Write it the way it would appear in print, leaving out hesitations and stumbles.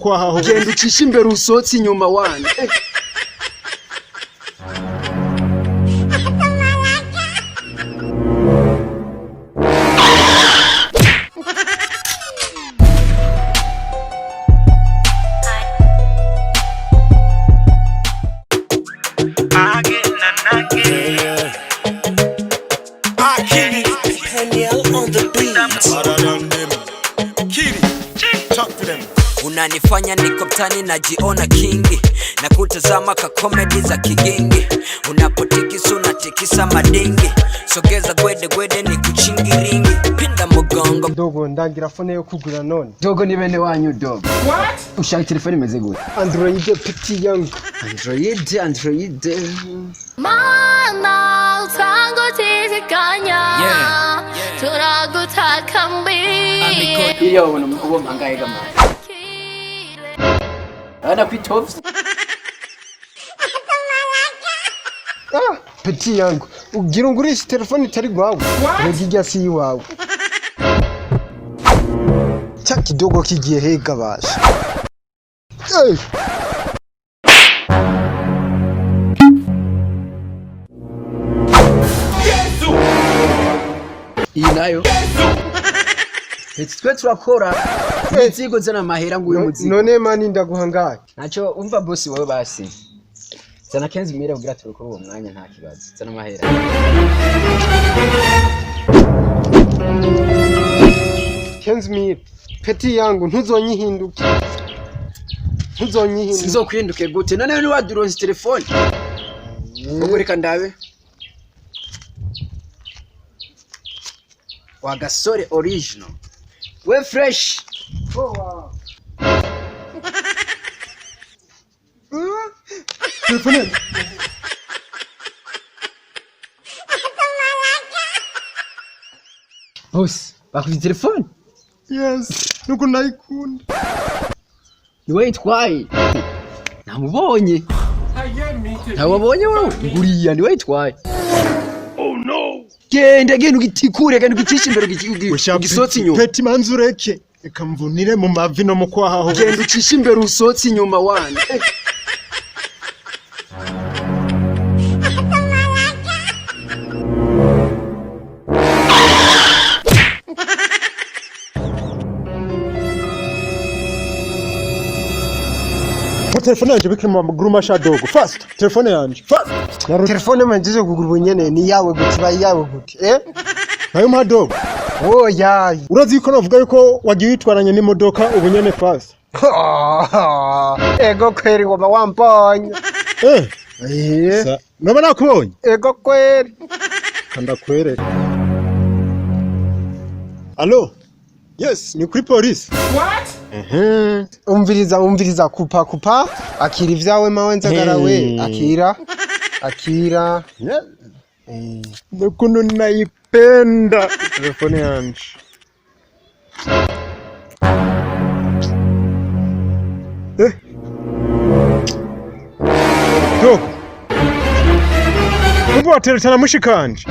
Kwahaho. Genda ucishe imbere usohotse inyuma wana. Harder than them. Kill it. Talk to them. Unanifanya niko mtani najiona kingi na kutazama ka komedi za kigingi, unapotikisa unatikisa madingi, sogeza gwede gwede ni kuchingiringi, pinda mugongo. Dogo, ndangira phone yo kugura none. Dogo, ni bene wanyu dogo. Ushaka telefone imeze gute? Android, petit yangu. Android, Android. Mana utangutiziganya turagutakambiye. Iriya wabona uwo mpangaye gamana. Ana kwitops. Ah, petit yangu, ugira ungurishe telefone itari gwawe? Rega irya si iwawe. Cya kidogo kigiye hega basha. Hey! Iyi nayo. Eti twe turakora imizigo, zana amahera ngo uyu muzigo. None mani ndaguhangaye. Ntacyo umva bosi wowe basi. Zana 15 mille kugira turukore uwo mwanya, nta kibazo. Zana amahera. 15 mille. Petit yangu, ntuzonyihinduke. Ntuzonyihinduke. Sinzokwihinduke gute? None ni waduronse telefone. Ubwo reka ndabe. Wa gasore original. We fresh. Telefone. Boss, bakufite telefone? Yes. Nuko ndayikunda. Ni wowe itwaye. Namubonye. Ntawabonye wowe? Nguriya ni wowe itwaye. Oh no. Genda genda ugitikure, genda ugicishe imbere, ugisohotse inyuma. Petit, manzi ureke. Reka mvunire mu mavi no mu kwahaho. Genda ucishe imbere usohotse inyuma wana. Ko telefone yanje bikiri mu maguru masha dogo. Fast. Telefone yanje. Fast. Telefone mangije kugura ubunyene ni yawe gute? Iba yawe gute? Eh? Nayo mpa dogo. Oya. Urazi ko navuga yuko wagiye witwaranye n'imodoka ubunyene fast. Ego kweri, waba wambonye. Eh. Eh. Sa. Noba nakubonye. Ego kweri. Kanda kwereka. Allo? Yes, ni kuri polisi. What? Mhm. Umviriza, umviriza, kupa kupa, akira ivyawe mawe nzagarawe. Hey. Akira, akira. Yeah. Ukuntu naipenda telefone yanje. Eh. Dogo. Ubu wateretana mushikanje.